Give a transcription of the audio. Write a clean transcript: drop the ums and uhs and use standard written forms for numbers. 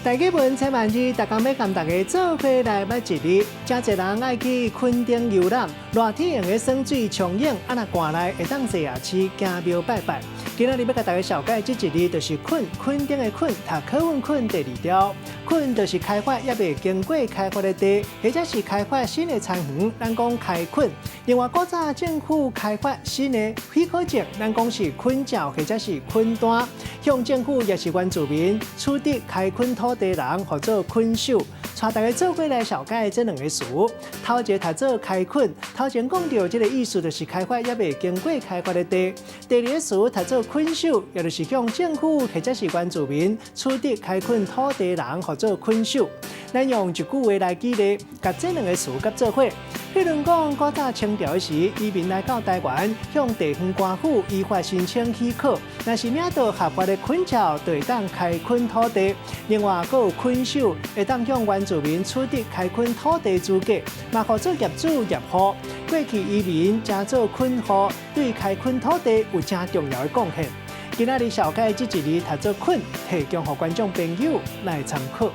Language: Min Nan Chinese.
台語文千萬字，逐工欲共大家做伙來捌一字。誠濟人愛去墾丁遊覽，熱天會用耍水沖泳，啊若寒來會當坐夜市行廟拜拜。今仔日欲共大家紹介這一字，就是墾，墾丁的墾，讀可穩墾第二條。墾就是開發猶未經過開發的地，或者是開發新的田園，咱講開墾。另外，古早政府開發新的許可證，咱講是墾照或者是墾單。向政府抑是原住民取得開墾土地人，號做墾手。帶大家做伙來紹介這兩个詞。頭一个讀做開墾，頭前講著這个意思就是開發猶未經過開發的地。第二个詞讀做墾手，也就是向政府或者是原住民取得開墾土地人，號做墾手。咱用一句話來舉例，共這兩个詞佮做伙。譬如講，古早清朝時，移民來到台灣，向地方官府依法申請許可，若是領到合法的墾照，就會當開墾土地。另外，閣有墾手會當向原住民取得開墾土地資格，嘛號做業主業戶。過去移民成做墾戶，對開墾土地有誠重要的貢獻。今仔日紹介這一字讀做墾，提供予觀眾朋友來參考。